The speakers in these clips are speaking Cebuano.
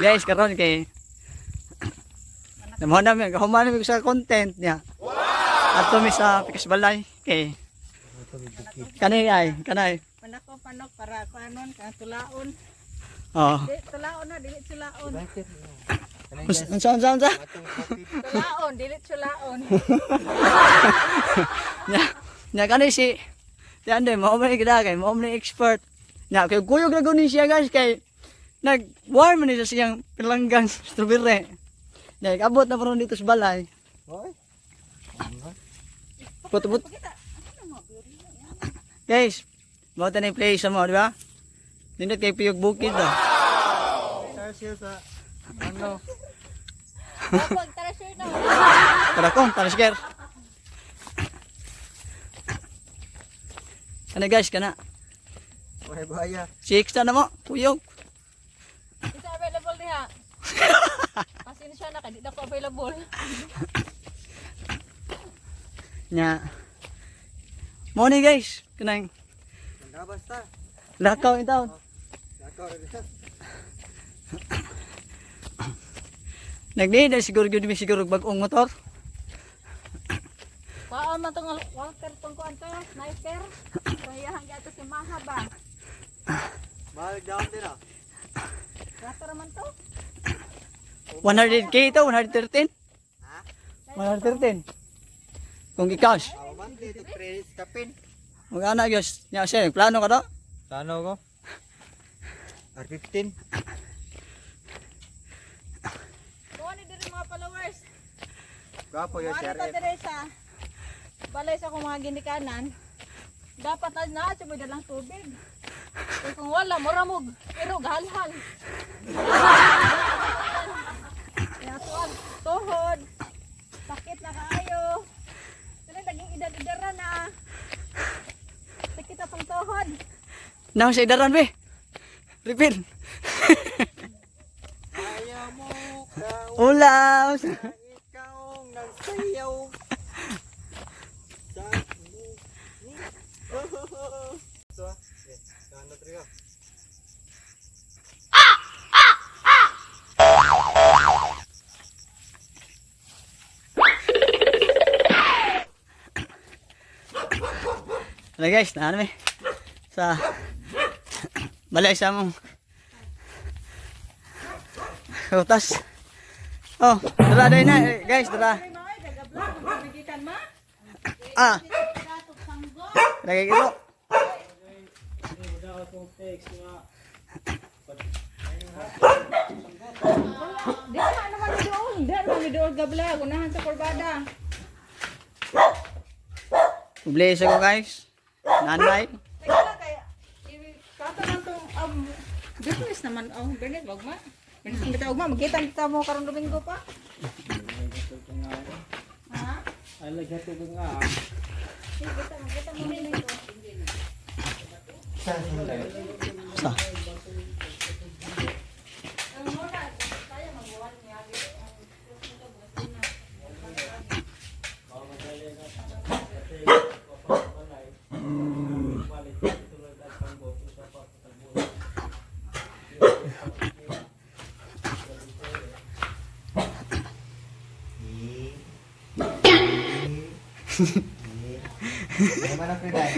Guys, karon kay Namuha namin, kahuman namin sa content niya. Wow! Ato mi sa Pikas Balay kay kanay ay, kanay. Manako panok para kuanon ka tulaon. Oh. Di tulaon na dili tulaon. Unsa unsa unsa? Tulaon dili tulaon. Nya, nya kanay si si Ande, mao man ni kay mao man ni expert. Nya kay kuyog ra gud ni siya, guys, kay nag warm man ni siya siyang pilanggang strawberry. Nya abot na paron dito sa balay. Oy. Put put. Guys, mao ta ni place sa mo, di ba? Nindot kay piyog bukid do. Tarsier sa ano? Pag tara sure na. Tara kong, tara share. Kana guys, kana. May buhaya. Six na mo, kuyog. Isa available diha. Pasensya na kay di na ko available. Nya. Mo ni guys, kanang Nagabas ta. lakaw in town. Lakaw ra diha. Nagniid na siguro gyud mi siguro bag-ong motor. Kuan man tong Walter tong kuan to, sniper. Kaya hanggang ato si Maha ba. Mahal down din ah. Rato ra man to. 100K ito, 113. 113. Kung i-cash. Aw man dito credit kapin. Mag-ana guys. Nya sir, plano ka to? Tanaw ko. R15. Kuan ni diri mga followers. Gwapo yung Kuan sheriff. ta diri sa balay sa akong mga ginikanan. Dapat na naa siya may dalang tubig. Kay kung wala, muramog. Pero galhal. Kaya tuwag, tuhod. Sakit na kaayo. Kaya naging edad-edara na. Sakit na pang tuhod. Naon sa idaran be. Refill. Ayaw mo ka Ulaw. ikaw nagsayaw. Sa So, ano triyo? Ano guys, naano mi sa balay sa mong rutas. Oh, dara dahil na eh, guys, dara. Ay, mga nagablog, mabigikan ma. Ah. Lagay kilo. Di na naman ni doon. Di naman ni doon gabla. Unahan sa kurbada. Bless ako guys. Nanay. Teka lang kaya. Kato lang tong business naman. Oh, Bernard, wag ma. Bernard, kita ugma. Magkita kita mo karon Domingo pa. Ha? Ay lagyan tubig nga. Sige, kita magkita mo Domingo. Sa. Ang muna, tayo magbuhat niya. Ano man ang pinay?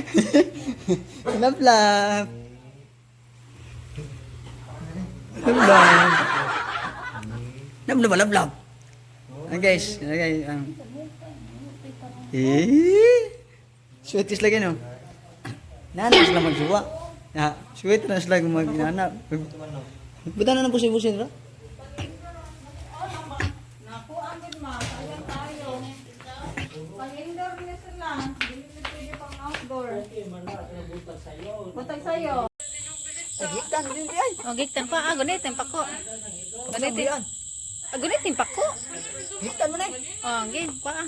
Love love. Love love. Love love love love. Ah, guys, ano guys? Eh. Sweet is lagi no. Nana sila magsuwa. Ya, sweet na sila mag nana. Buta na nang pusin-pusin ra. Naku, ang gid ma. Sayang tayo. Pang indoor ni sila. Dili na pwede pang outdoor. Butag sayo. Giktan din di ay. Oh, giktan pa. Ah, gunitin pa ko. Gunitin. Ah, gunitin pa ko. Giktan mo na. Oh, gin, pa.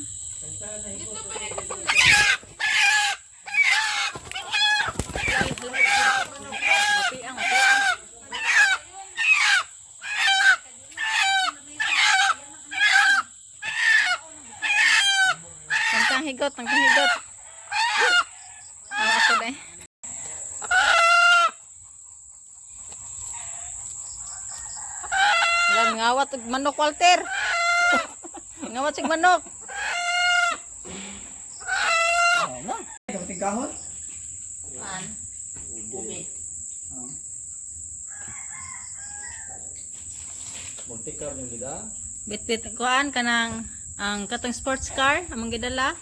Mapiang, mapiang. Tangtang higot, tangtang higot. Ah, ako na eh. Ngawat og manok, Walter. Ngawat sig manok. Kamuting kahon? An. Ube. Muntikar yung lida. Bitbit kuan kanang ang katong sports car among gidala.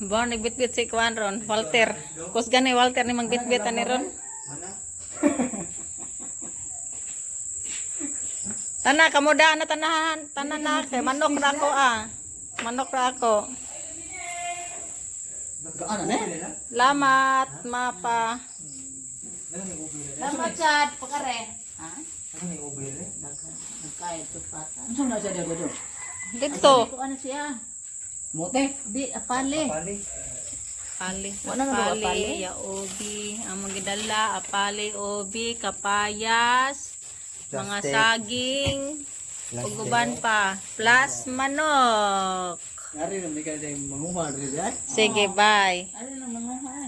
Ba nagbitbit si kuan ron, Walter. Kus gani Walter ni mangbitbit ani ron. Tana kamo da na tanahan, tanan na kay manok ra ako ah. Manok ra ako. Gaan na eh. Lamat, mapa. Salamat sa pakare. Ha? Nagkaya to pata. Ano na siya dito? Dito. Ko ano siya? Mote. Di apale. Apali. Wala na ba Apali, apali? yaobi, ang mga gidala, apali, obi, kapayas, mga Plastic. saging, ug uban pa, plus manok. Yari na may kaya manguman rin eh. Sige, bye. Ano naman mo ha?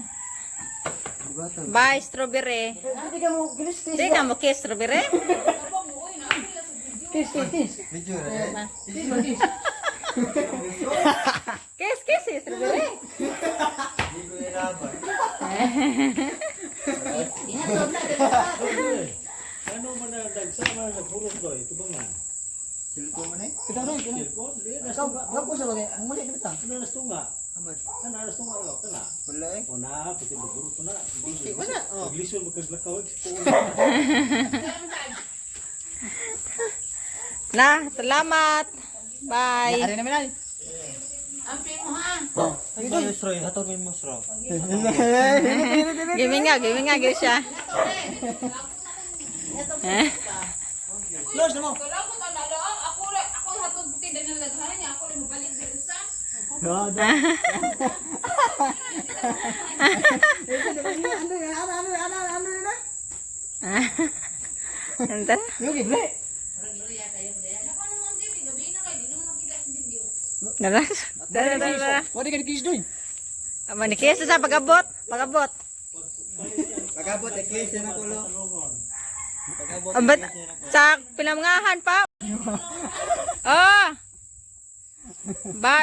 Bye, strawberry. Hindi ka mo kiss kiss. Di ka mo kiss, strawberry? Kiss kiss kiss. Medyo rin. Kiss mo kiss. Kiss, kiss, eh, strawberry. Hindi ko nilaban. Ihatod na dito. Ano man na nagsama na naghurot doy, ito ba nga? Silko man eh. Kita rin. Kita. Silpon, di, Ikaw, ikaw ko sa bagay. Ang mali na bita. ano nastunga? Aman. Ano nastunga ka? Kana? Wala eh. O na, pati naghurot ko na. Busy wala. Oh. Paglisod, magkaglakawag. Na, salamat. Bye. Yari na minay. Amping mo ha. Ito yung straw, hatod mo yung straw. Giminga, giminga, gyud siya. Los na mo. Wala ko tanalo. Ako ako hatod buti dahil nalaghanan niya. Ako rin mabalik din usa. Ano ano ano ano ano. Anta? Yugi bre. Ako naman din, gabi na kay di naman makita sa video. Dara. Dara, dara. Wala ka kiss doy. Ama ni kiss sa pagabot, pagabot. Pagabot, eh, case na kulo. Pagabot, Ambat sa pinamngahan pa. Oh. Ba